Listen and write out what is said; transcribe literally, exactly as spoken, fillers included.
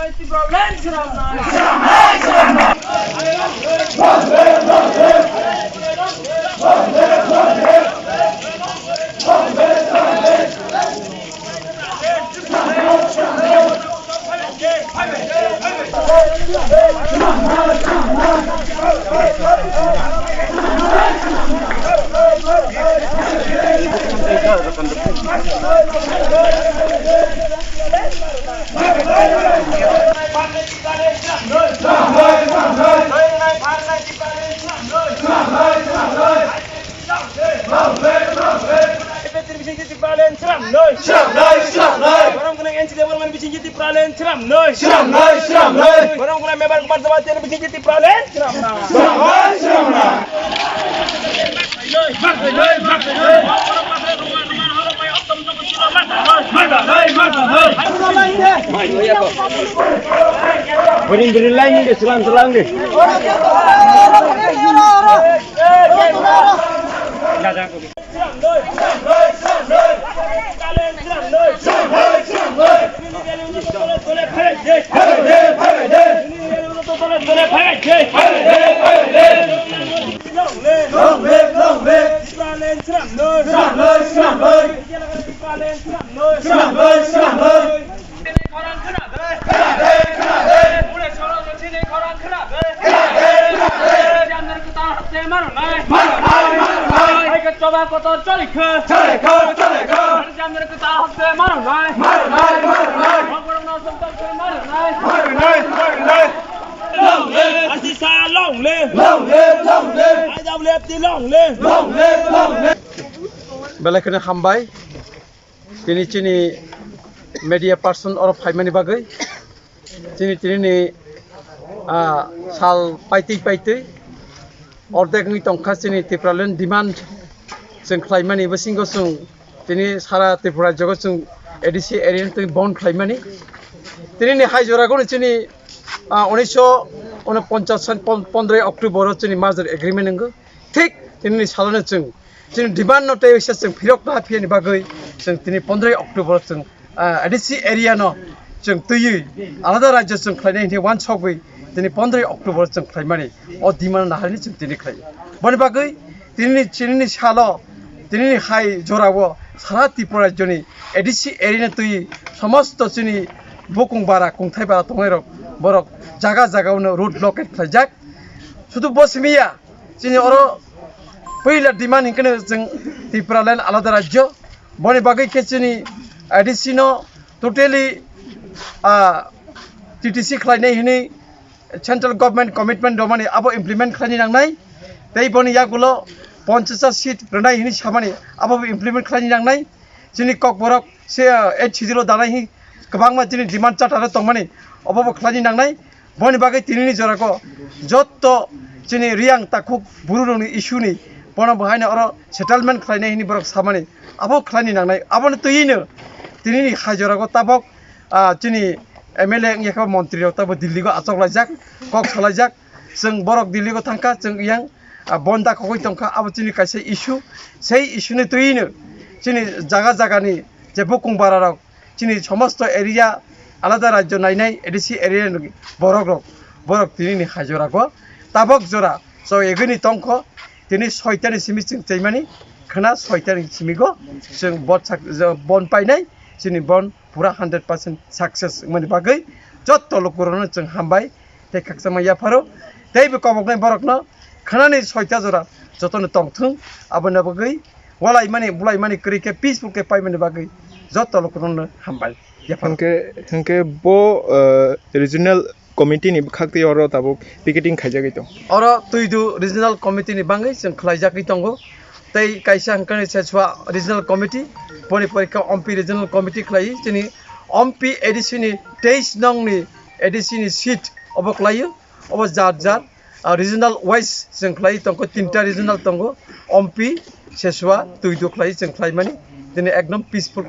Sramnoi, Tipraland sramnoi. Tipraland sramnoi. Sramnoi, sramnoi. Borok gwnang N C level mani bisingtwi Tipraland sramnoi. Sramnoi, sramnoi. Borok gwnang member Lok Sabha tei bisingtwi Tipraland sramnoi. Sramnoi, sramnoi. Bring, bring line ni selang selang ni. Long live, long live. Tipraland sramnoi. Sramnoi, sramnoi. Tipraland sramnoi. Sramnoi, sramnoi. Khorang khna de. Khna de, khna de. Bule soro jotini khorang khna de. Khna de, khna de. Jamner kwtal haste maro nai. Maro nai, maro nai. Hai ka choba kotor choli kha. Choli kha, choli kha. Jamner kwtal haste maro nai. Maro nai, maro nai. Bogorok no samtal se maro nai. Maro nai, maro nai. Long live. Artist sa long live. Long live, long live. I W F T long live. Long live, long live. Belai kheno hambai. Tini chini media person oro phaimani bagwi, chini, tini ni, ah, sal paitwi paitwi ordek wngwi tongkha chini Tipraland demand chwng khlaimani, bisingo chwng tini sara Tripura rajyogo chwng A D C area ni twi bon khlaimani. Tini ni hai jora gono chini, ah, unisho unoponchas san pon-, pondroi October o chini merger agreement wngo. Thik tini ni salono chwng chini demand no tei waisa chwng phirok na phiyani bagwi chwng tini pondroi October chwng, ah, A D C area no chwng twiwi alada rajyo chwng khlainai hinwi uansukwi tini pondroi October chwng khlaimani o demand no naharni chwng tini khlai. Boni bagwi tini ni, chini ni salo, tini ni hai jorao sara Tripura rajyoni A D C area no twiwi somosto chini bukung bara, kungthai bara tongnairok borok jaga jaga o no road blockade khlaijak. Sudu bo simi ya, chini oro puila demand hinkhe no chwng Tipraland alada rajyo. Boni bagwi khe chini A D C no totally, ah, T T C khlainai hinwi central government commitment romani abo implement khlaini nangnai. Tei boni yagulo ponchash seat rwnai hinwi samani abo bo implement khlaini nangnai. Chini kokborok se, ah, eight schedule o danai hi kwbangma chini demand charter o tongmani, obo bo khlaini nangnai. Boni bagwi tinini jorao jotto chini Riyang takhuk bururokni issue ni bono bo haino oro settlement khlainai hinwi borok samani, abo khlaini nangnai. Aboni twiwino tinini hai jorao tabok, ah, chini M L A wngya khe montri rok tabok Delhi o achok laijak, kok salaijak. Chwng borok Delhi o thangkha, chwng yang, ah, bon da khogwi tongkha, abo chini kaisa issue. Sei issue ni twiwino chini jaga jagani je bukung bara rok, chini somosto area alada rajyo nainai A D C area ni borok rok, borok tini ni hai jora go tabok jora chok egwi ni tongkho. Tini soita ni simi chwng chaimani khna, soita ni simi go chwng bon sak-, bon painai, chini bon pura hundred percent success wngmani bagwi jotto lukurokno chwng hambai tei khakchangma yapharo. Tei bo koboknai borokno khanani soita jora jotono tongthwng, aboni bagwi walaimani bulaimani kwrwi khe peaceful khe paimani bagwi jotto lukurokno hambai yapharo. Hwnkhe, hwnkhe bo, uh, regional committee ni bwkhak twi oro tabuk picketing khaijagwi tong. Oro Twidu regional committee ni bangwi chwng khlaijagwi tongo. Tei kaisa hwnkhe Sechua regional committee, boni pore khe Ompi regional committee khlai chini Ompi A D C ni teis nong ni A D C ni seat obo khlaio. Obo jar jar, ah, regional wise chwng khlai tongkho, tinta regional tongo, Ompi, Sechua, Twidu khlai chwng khlaimani. Tini ekdom peaceful